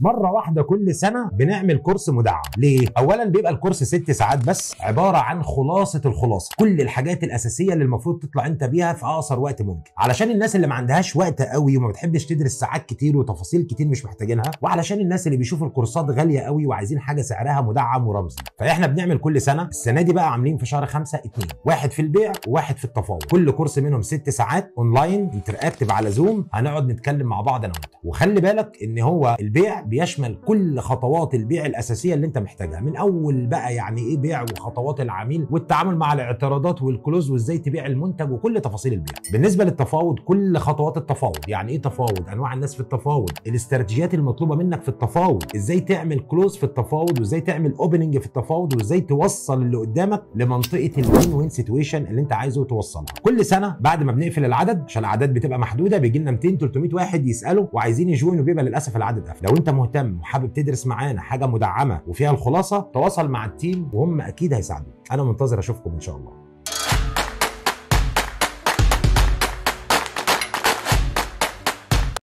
مرة واحدة كل سنة بنعمل كورس مدعم. ليه؟ اولا بيبقى الكورس 6 ساعات بس، عبارة عن خلاصه الخلاصة، كل الحاجات الاساسية اللي المفروض تطلع انت بيها في اقصر وقت ممكن، علشان الناس اللي ما عندهاش وقت قوي وما بتحبش تدرس ساعات كتير وتفاصيل كتير مش محتاجينها، وعلشان الناس اللي بيشوفوا الكورسات غالية قوي وعايزين حاجة سعرها مدعم ورمزي. فاحنا بنعمل كل سنة، السنة دي بقى عاملين في شهر 5 2، واحد في البيع وواحد في التفاوض، كل كورس منهم 6 ساعات online interactive على Zoom، هنقعد نتكلم مع بعض انا وانت. وخلي بالك ان هو البيع بيشمل كل خطوات البيع الاساسية اللي انت محتاجها، من اول بقى يعني ايه بيع وخطوات العميل والتعامل مع الاعتراضات وال close وازاي تبيع المنتج وكل تفاصيل البيع. بالنسبة للتفاوض، كل خطوات التفاوض، يعني ايه تفاوض، انواع الناس في التفاوض، الاستراتيجيات المطلوبة منك في التفاوض، ازاي تعمل close في التفاوض وازاي تعمل opening في التفاوض وازاي توصل اللي قدامك لمنطقه ال win win situation اللي انت عايزه توصلها. كل سنة بعد ما بنقفل العدد، عشان الاعداد بتبقى محدودة، بيجي لنا 200 300 واحد يسالوا وعايزين ي join وا، بيبقى للاسف العدد قفل. لو انت مهتم وحابب تدرس معانا حاجة مدعمه وفيها الخلاصة، تواصل مع ال team وهم اكيد هيساعدوك. انا منتظر اشوفكم ان شاء الله.